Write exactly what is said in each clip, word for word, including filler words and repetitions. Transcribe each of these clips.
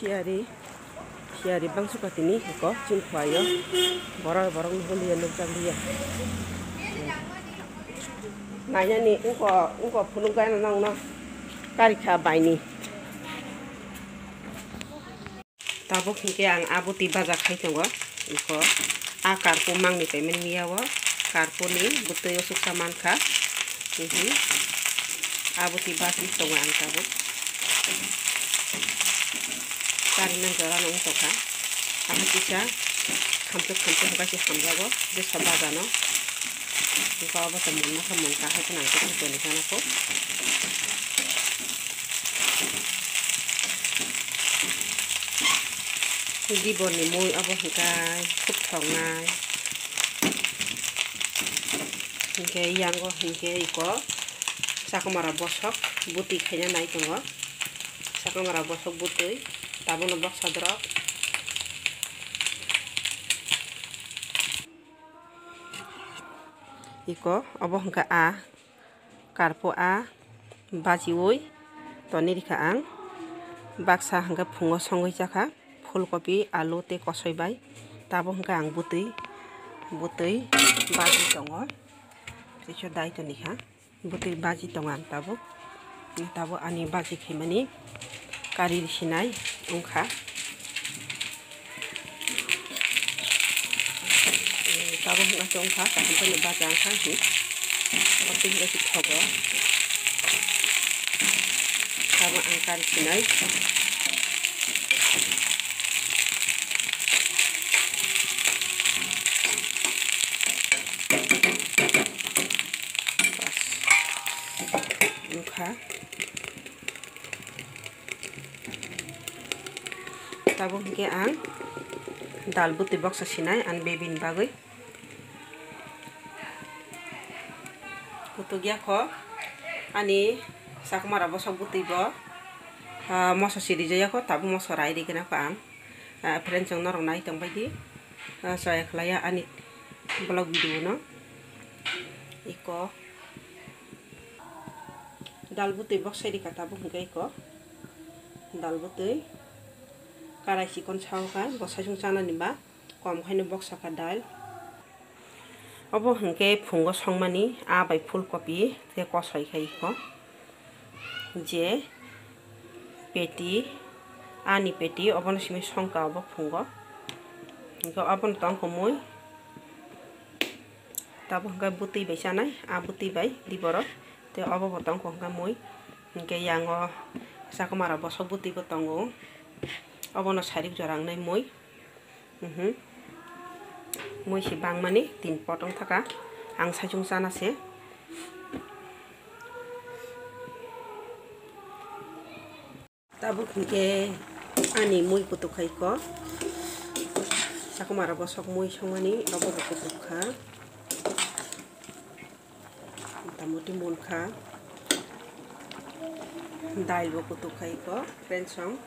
Siyari, siyari bangso katini hiko chini khuayo. Borok, borok no holiya nukjak liya. Nainani wngkha, wngkha phunuk gana nangno karikha baini. Tabuk hinkhe ang a bwtwi baja khai tongo. Iko a karpo mangni payment miya o karpo ni bwtwi o suksa mankha. Mhm. A bwtwi bajwi tongo ang tabuk. Karina jora no wng tongkha. Ang kisa khamchuk khamchuk hwnkhe se hamjago jesa baja no. Iko abo to monna kha, mon kahai kheno ang kisa toni gana kho. Gibor ni mui obo hwnkhe khub thoknai. Hinkhe yango hinkhe iko chakwmara bosok bwtwi khaina nai tongo. Chakwmara bosok bwtwi tabukno boksa dorok. Iko obo hwnkhe a karpo a bajiui toni rikha ang. Baksa hwnkhe phungo songwi chakha, phulkopi, alu tei kosoi bai. Tabuk hwnkhe ang bwtwi, bwtwi baji tongo. Teisa dai toni kha. Bwtwi baji tongo ang tabuk. Tabuk ani baji khaimani kari risinai wngkha. Tabuk wngkha, wngkha, kaham phano baja wngkha, hmm. Abo twi wngkha si thogo. Tabuk ang kari sinai. Bas. Wngkha. Tabuk hinkhe ang dal bwtwi boksa sinai ani baby ni bagwi. Kutuk ya kho ani chakwmara bosok bwtwi bo, ah, moso si rijak ya kho, tabuk moso rai rigwna kho ang. Ah, friends, chwng norok nai tong bai di. Ah, chaya khlai ya ani vlog video no. Iko dal bwtwi boksa rikha tabuk hinkhe iko dal bwtwi karai chikon sao kha, bo saichung chanani ba kom khaino boksa kha dal. Obo hinkhe phungo songmani a bai phulkopi tei kosoi khai iko. Je peti, ani peti, obono simi songkha obo phungo. Hinkhe obono tongkha mui. Tabuk hinkhe bwtwi bai chanai, a bwtwi bai di borok. Tei obo bo tongkha hinkhe mui. Hinkhe yango chakwmara bosok bwtwi bo tongo. Obono sarik jora wngnai mui. Mhm. Mui se bangmani tin pot wng thaka. Ang saichung chana se. Tabuk hinkhe ani mui kutuk khai ko. Chakwmara bosok mui songmani abo bo kutuk kha. Motamoti mon kha. Dail bo kutuk khai ko, friends, song.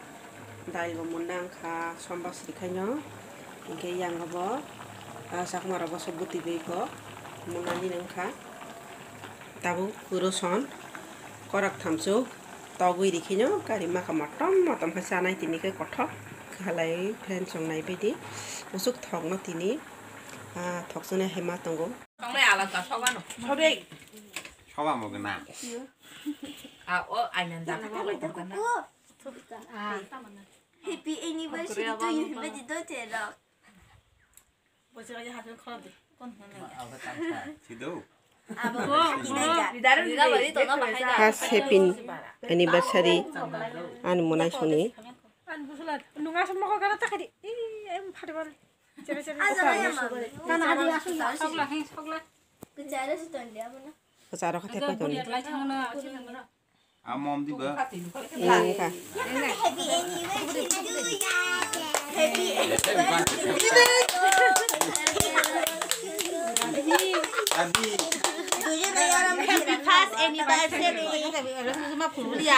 Dail bo monna wngkha, somba sri khaino. Hinkhe yango bo, ah, chakwmara bosok bwtwi bai ko, monnani wngkha. Tabuk roson korak thamsuk togwi rikhino kari maka motom motom khe chanai tini khe kothok khalai, friends, song naibaidi. Usuk thokno tini, ah, thokchunai hai ma tongo. Tongnai alaka sobano. Sobe. Soba mo gana. A o ainan da. Happy anniversary to you, himba di do te rok. Sido. Abo ko kinai ja. First happy anniversary ani monai suni. Nunga semua kau kena tak di. Ih, em, pada pada. Kwcharo khe tepai tongdi. Amom diba. Wngkha. Happy first anniversary.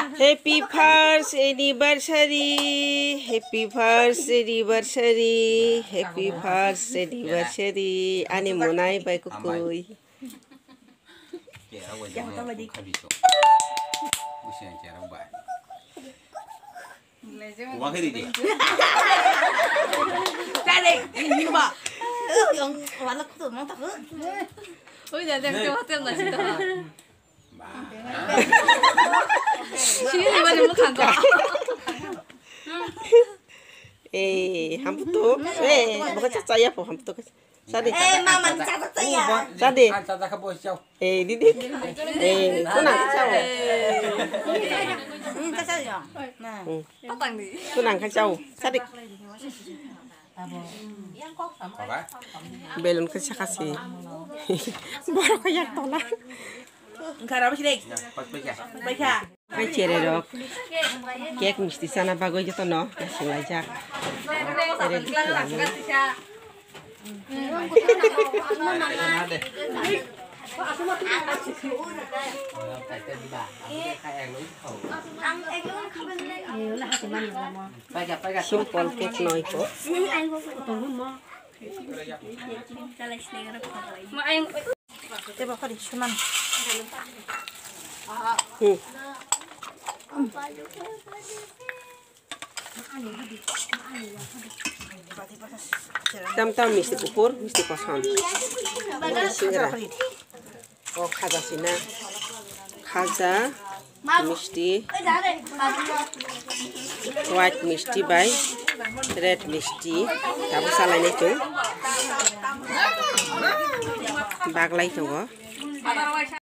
Happy first anniversary. Happy first anniversary. Happy first anniversary. Ani monai bai kukui. Chera bai jamo khabi so. Usiang chera bai. Wah, ini dia. Oi, jangan, jangan, jangan, jangan, jangan. Sini, mana muka kau? Eh, hambuto. Eh, bukan cacaya po, hambuto. Sadi. Eh, mama, ni cacak saya. Sadi. An cacak ka bos jauh. Eh, didi. Eh, kuna kacau. Hmm, cacak ya. Nah. Hmm. Patang di. Kuna kacau. Sadi. Apa? Belun kacak kasi. Borok kayak tolak. Engkar apa sih, Dek? Ya, pas baik ya. Baik ya. Hai chererok, cake misti sana bagwi jotono nasinglajak. Chererok. Simple cake noi ko. Tei bo phari suman. Hmm. Tam tam misti kuphur, misti kosom. Misti singra. O khaja sina. Khaja, misti, white misti bai red misti. Tabuk salainai chwng. Baglai tongo.